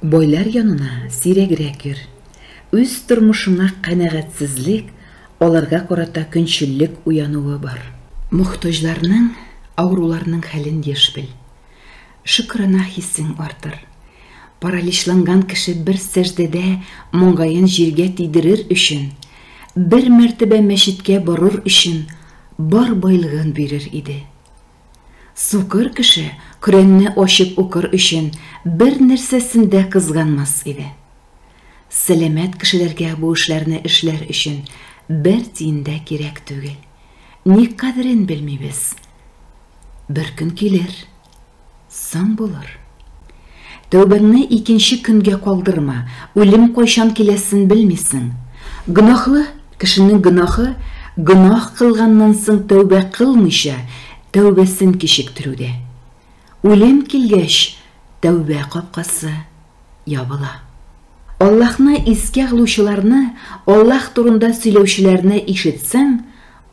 Байлар янына сирәгрәк йөр. Үз тормышыңа канәгатьсезлек, аларга карата көнчеллек уянуы бар. Мохтаҗларның, авыруларның хәлен еш бел. Шөкрана хисең артыр. Параличланган кеше бер сәҗдәдә маңгаен җиргә тидерер өчен, бер мәртәбә мәчеткә барыр өчен бар байлыгын бирер иде. Сукыр кеше Коръәнне ачып укыр өчен бер нәрсәсен дә кызганмас иде. Сәламәт кешеләргә бу эшләрне эшләр өчен бер тиен дә кирәк түгел. Ник кадерен белмибез? Бер көн килер, соң булыр. Тәүбәңне икенче көнгә калдырма, үлем кайчан киләсен белмисең. Гөнаһлы кешенең гөнаһы гөнаһ кылганнан соң тәүбә кылмыйча, тәүбәсен кичектерүдә. Үлем килгәч, тәүбә капкасы ябыла. Аллаһны искә алучыларны, Аллаһ турында сөйләүчеләрне ишетсәң,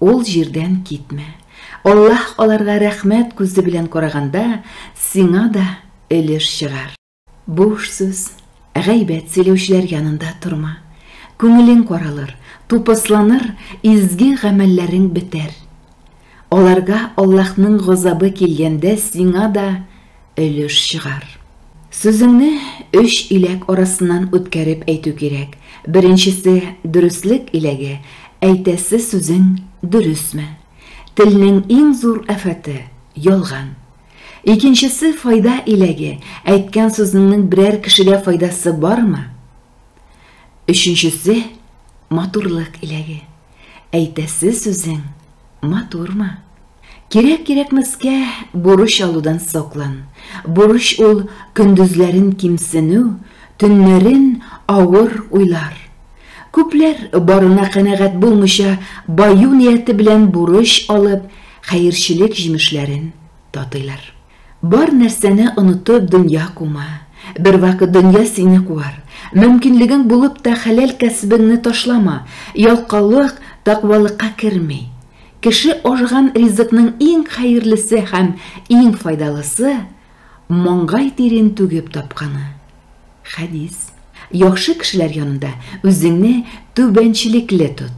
ул җирдән китмә. Аллаһ аларга рәхмәт күзе белән караганда, сиңа да өлеш чыгар. Буш сүз, гайбәт сөйләүчеләр янында торма. Күңелең каралыр, тупасланыр, изге гамәлләрең бетәр. Аларга Аллаһның газабы килгәндә сиңа да өлеш чыгар. Сүзеңне өч иләк арасыннан үткәреп әйтү кирәк. Беренчесе дөреслек иләге, әйтәсе сүзең дөресме? Телнең иң зур афәте ялган. Икенчесе файда иләге, әйткән сүзеңнең берәр кешегә файдасы бармы? Өченчесе матурлык иләге. Әйтәсе сүзең матурмы? Кирәк-кирәкмәскә бурыч алудан саклан. Бурыч ул көндезләрен кимсенү, төннәрен авыр уйлар. Күпләр барына канәгать булмыйча баю нияте белән бурыч алып, хәерчелек җимешләрен татыйлар. Бар нәрсәне онытып дөнья кума. Бервакыт дөнья сине куар. Мөмкинлегең булып та хәләл кәсебеңне ташлама. Ялкаулык тәкъвалыкка керми. Кеше ашаган ризыкның иң хәерлесе һәм иң файдалысы маңгай тирен түгеп тапканы. Хәдис. Яхшы кешеләр янында үзеңне түбәнчелекле тот.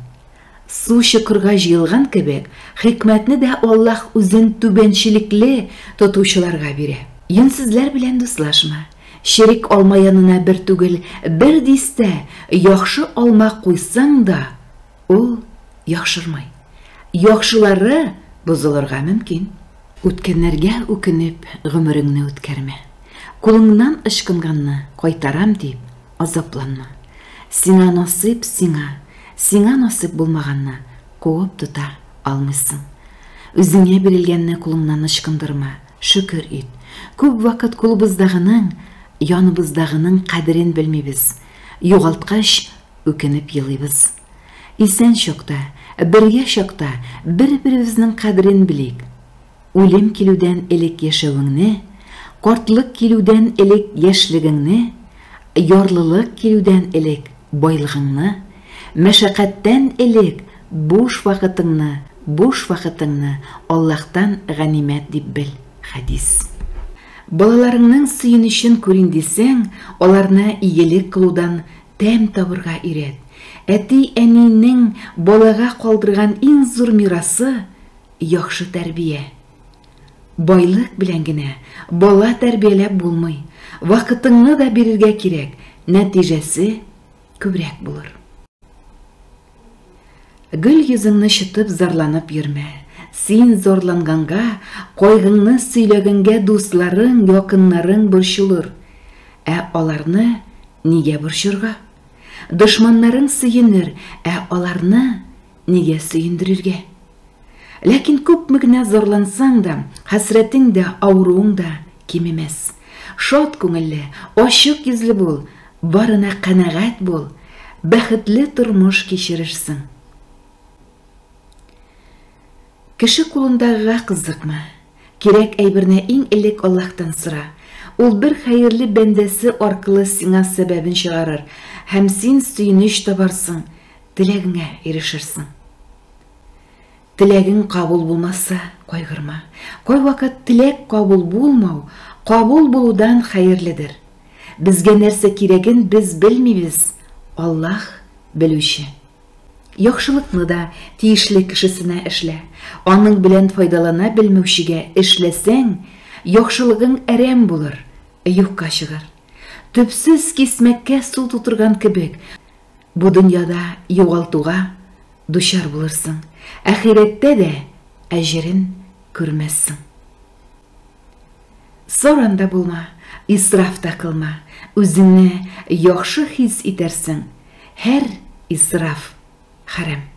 Су чокырга җыелган кебек, хикмәтне дә Аллаһ үзен түбәнчелекле тотучыларга бирә. Юньсезләр белән дуслашма. Черек алма янына бер түгел, бер дистә яхшы алма куйсаң да, ул яхшырмый. Яхшылары бозылырга мөмкин. Үткәннәргә үкенеп гомереңне үткәрмә. Кулыңнан ычкынганны кайтарам дип азапланма. Сиңа насыйп сиңа, сиңа насыйп булмаганны куып тота алмыйсың. Үзеңә бирелгәнне кулыңнан ычкындырма, шөкер ит. Күп вакыт кулыбыздагының, яныбыздагының кадерен белмибез. Югалткач, үкенеп елыйбыз. Исән чакта, бергә чакта бер-беребезнең кадерен белик. Үлем килүдән элек яшәвеңне, картлык килүдән элек яшьлегеңне, ярлылык килүдән элек байлыгыңны, мәшәкатьтән элек буш вакытыңны, буш вакытыңны Аллаһтан ганимәт дип бел. Хәдис. Балаларыңның сөенечен күрим дисәң, аларны игелек кылудан тәм табырга өйрәт. Әти-әнинең балага калдырган иң зур мирасы яхшы тәрбия. Байлык белән генә бала тәрбияләп булмый. Вакытыңны да бирергә кирәк, нәтиҗәсе күбрәк булыр. Гөл йөзеңне чытып зарланып йөрмә. Син зарланганга, кайгыңны сөйләгәнгә дусларың, якыннарың борчылыр. Ә аларны нигә борчырга? Дошманнарың сөенер, ә аларны нигә сөендерергә? Ләкин күпме генә зарлансаң да, хәсрәтең дә, авыруың да кимемәс. Шат күңелле, ачык йөзле бул, барына канәгать бул, бәхетле тормыш кичерерсең. Кеше кулындагыга кызыкма. Кирәк әйберне иң элек Аллаһтан сора. Ул бер хәерле бәндәсе аркылы сиңа сәбәбен чыгарыр һәм син сөенеч табарсың, теләгеңә ирешерсең. Теләгең кабул булмаса, кайгырма. Кайвакыт теләк кабул булмау, кабул булудан хәерледер. Безгә нәрсә кирәген без белмибез, Аллаһ белүче. Яхшылыкны да тиешле кешесенә эшлә. Аның белән файдалана белмәүчегә эшләсәң, яхшылыгың әрәм булыр, юкка чыгар. Төпсез кисмәккә су тутырган кебек, бу дөньяда югалтуга дучар булырсың, әхирәттә дә әҗерен күрмәссең. Саран да булма, исраф та кылма, үзеңне яхшы хис итәрсең, һәр исраф хәрам.